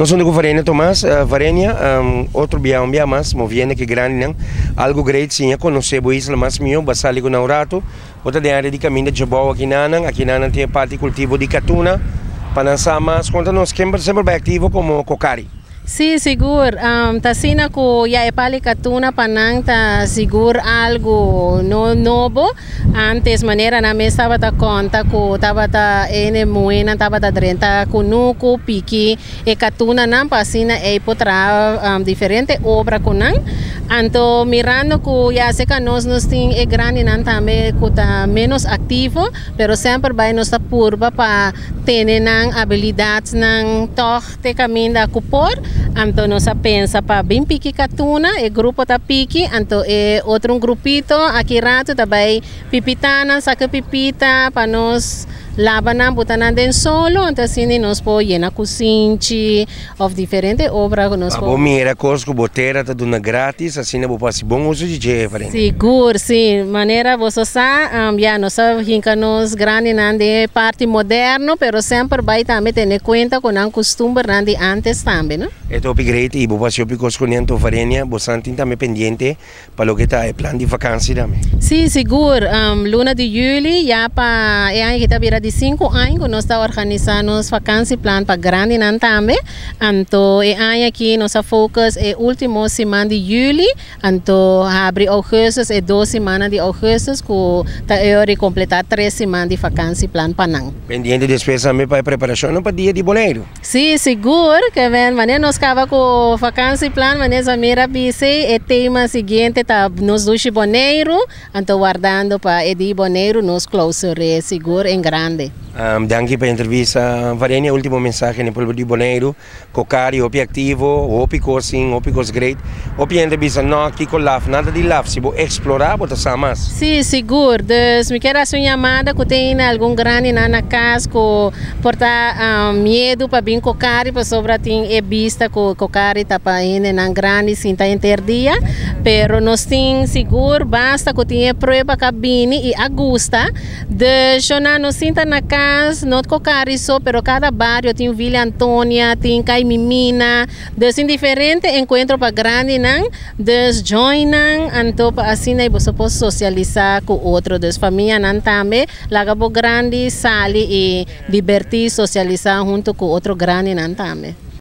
Nos hunto ku Varenia Tomas. Varenia, otro bia un bia mas, moviendo ku e grandinan. Algu great siña konosé bo isla mas mihó, bo a sali ku nan un ratu. Bo ta den área di kaminda Djabou akinanan. Akinanan tin e parti kultivo di katuna. Pa nan sa mas, konta nos ken semper bai aktivo komo Kokari. Sí, sigur. Ta asina ku ya e pali katuna pa nan ta sigur algu no nobo. Antes manera nan mes tabata konta ku tabata ene muhénan tabata drenta kunuku piki e katunanan pa asina ei por traha diferente obra ku nan. Anto mirando ku ya aserka nos nos tin e grandinan tambe ku ta ménos aktivo, pero semper bai nos ta purba pa tene nan abilidatnan tòg te kaminda ku por. Anto nos a pensa pa bin piki katuna, e grupo ta piki, anto e otro un grupito aki ratu ta bai pipitanan, saka pipita pa nos laba nan, buta nan den solo, anto asina nos por yena kusinchi òf diferente obra ku nos por. Pa bo mira kos ku bo tera ta duna gratis, asina bo por hasi bon uso di dje, Evelyn. Sigur, si. Manera boso sa, ya nos a hinka nos grandinan den e parti moderno, pero semper bai tambe tene kuenta ku nan kustumbernan di antes tambe, no? E ta hopi great i bo por hasi hopi kos ku nan. Varenia, bo san tin tambe pendiente Pa loke ta e plan di vakansi tambe. Sí, sigur. Luna di juli ya pa e aña aki ta bira di sinku aña ku nos ta organisá nos vakansieplan pa grandinan tambe. Anto e aña aki nos a focus e último siman di juli, anto habri ougùstus e dos simannan di ougùstus ku ta e ora di kompletá tres siman di vakansieplan pa nan. Pendiente despues tambe pa e preparashonnan pa Dia di Boneiru. Sí, sigur ke men manera nos kaba ku vakansieplan, manera Zamira bisa e tema siguiente ta nos dushi Boneiru, anto wardando pa e di Boneiru nos klausur'é sigur en grande. Danki pa e entrevista Varenia, ultimo mensahe na e pueblo di Boneiru, Kokari hopi aktivo, hopi kos sin, hopi kos great, hopi hende bisa no kiko laf, nada di laf, si bo eksplorá bo ta sa mas. Sí, sigur, dus mi kier hasi un yamada ku tin algun grandinan na kas ku Por ta miedu pa bin Cocari pasobra tin e bista cu Cocari ta pa hendenan grandi sinta henter dia, pero nos tin sigur basta cu tin e prueba ca bini y a gusta. Dus shona no sinta na cas, no Cocari so pero cada bario tin Villa Antonia, tin Caimimina, dus tin diferente encuentro pa grandinan. Dus join nan anto pa asina y boso por socialisa cu otro, dus famianan tambe. Laga bo grandi sali i dibertí, sosialisá huntu ku otro grandinan tambe.